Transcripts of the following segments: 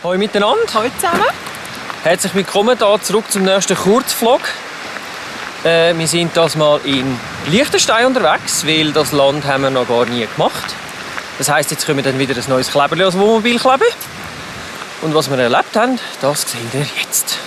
Hallo miteinander. Hallo zusammen. Herzlich willkommen hier zurück zum nächsten Kurzvlog. Wir sind das mal in Liechtenstein unterwegs, weil das Land haben wir noch gar nie gemacht. Das heisst, jetzt können wir dann wieder ein neues Kleberli als Wohnmobil kleben. Und was wir erlebt haben, das seht ihr jetzt.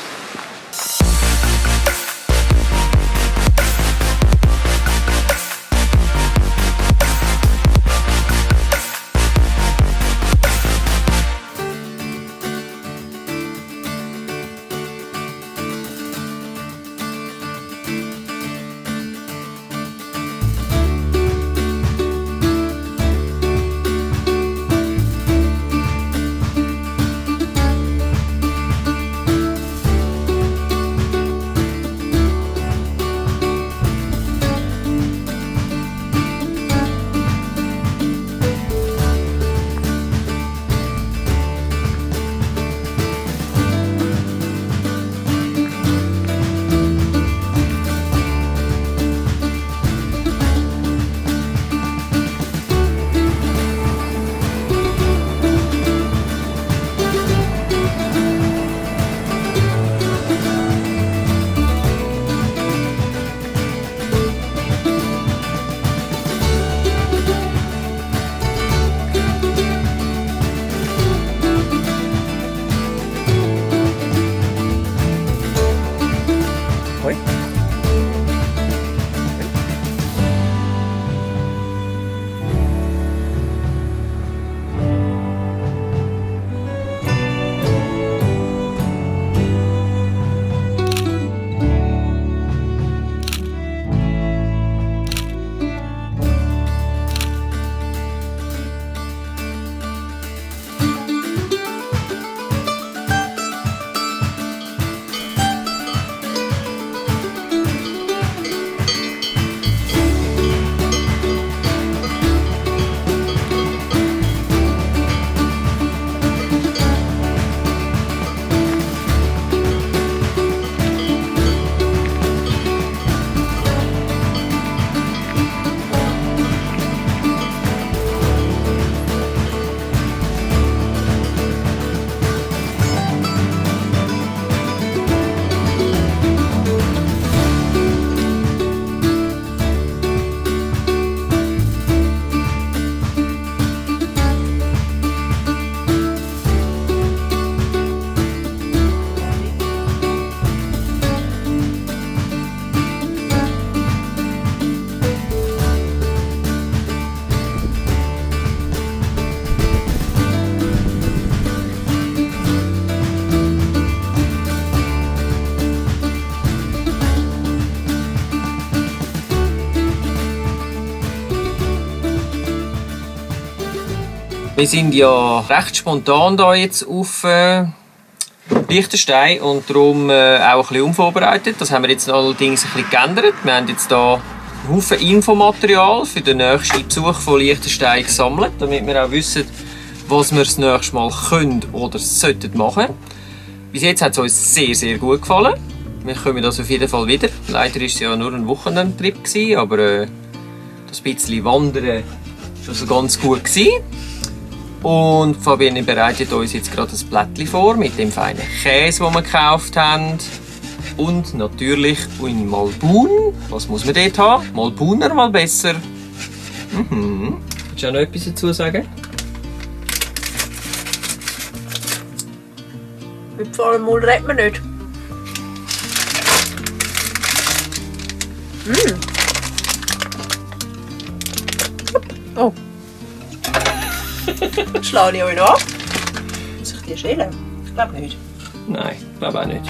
Wir sind ja recht spontan hier jetzt auf Liechtenstein und darum auch ein bisschen unvorbereitet. Das haben wir jetzt allerdings ein bisschen geändert. Wir haben jetzt hier einen Haufen Infomaterial für den nächsten Besuch von Liechtenstein gesammelt, damit wir auch wissen, was wir das nächste Mal können oder sollten machen. Bis jetzt hat es uns sehr, sehr gut gefallen. Wir kommen das auf jeden Fall wieder. Leider war es ja nur ein Wochenendtrip, aber das bisschen Wandern war also ganz gut. Und Fabienne bereitet uns jetzt gerade ein Blättchen vor mit dem feinen Käse, den wir gekauft haben. Und natürlich in Malbun. Was muss man dort haben? Malbuner mal besser. Willst du auch noch etwas dazu sagen? Mit Pfannenmul redet man nicht. Oh. Schlage ich euch noch ab? Muss ich die schälen? Ich glaube nicht. Nein, ich glaube auch nicht.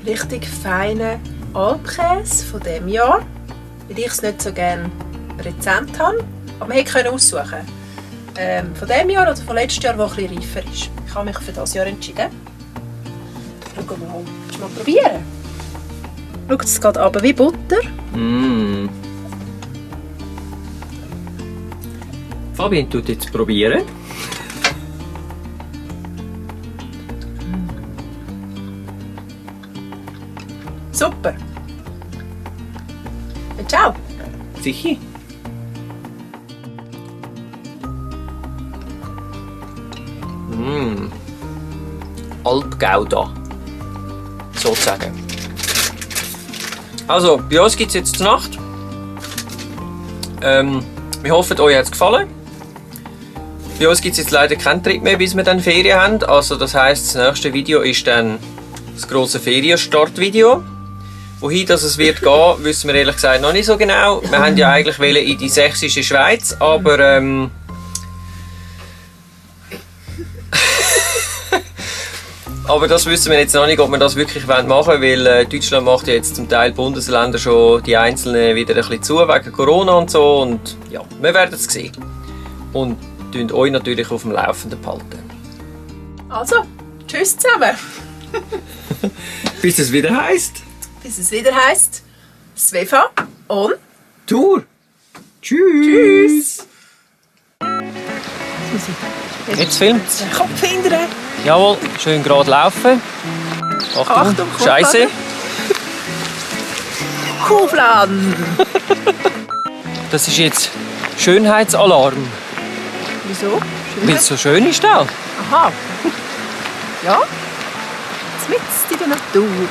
Richtig feiner Alpkäse von diesem Jahr. Weil ich es nicht so gerne Rezept habe. Aber wir können aussuchen. Von diesem Jahr oder von letztem Jahr, der etwas reifer ist. Ich habe mich für dieses Jahr entschieden. Schau mal. Willst du mal probieren? Schau, es geht runter wie Butter. Fabienne tut jetzt probieren. Super. Ciao. Sicher. Alpgouda. Sozusagen. Also, bei uns gibt es jetzt die Nacht. Wir hoffen, euch hat es gefallen. Bei uns gibt es jetzt leider keinen Trip mehr, bis wir dann Ferien haben. Also das heisst, das nächste Video ist dann das grosse Ferienstartvideo. Wohin das es wird gehen, wissen wir ehrlich gesagt noch nicht so genau. Wir haben ja eigentlich in die sächsische Schweiz, aber aber das wissen wir jetzt noch nicht, ob wir das wirklich machen wollen, weil Deutschland macht ja jetzt zum Teil Bundesländer schon die einzelnen wieder ein bisschen zu, wegen Corona und so. Und ja, wir werden es sehen. Und halten euch natürlich auf dem Laufenden behalten. Also, tschüss zusammen. Bis es wieder heisst. Bis es wieder heisst, Svefa und Tour. Tschüss. Jetzt filmt's. Den Kopf hindern. Jawohl, schön gerade laufen. Achtung, Scheiße. Kuhfladen. Das ist jetzt Schönheitsalarm. Wieso? Weil es so schön ist da. Aha. Ja. Jetzt mitten in der Natur.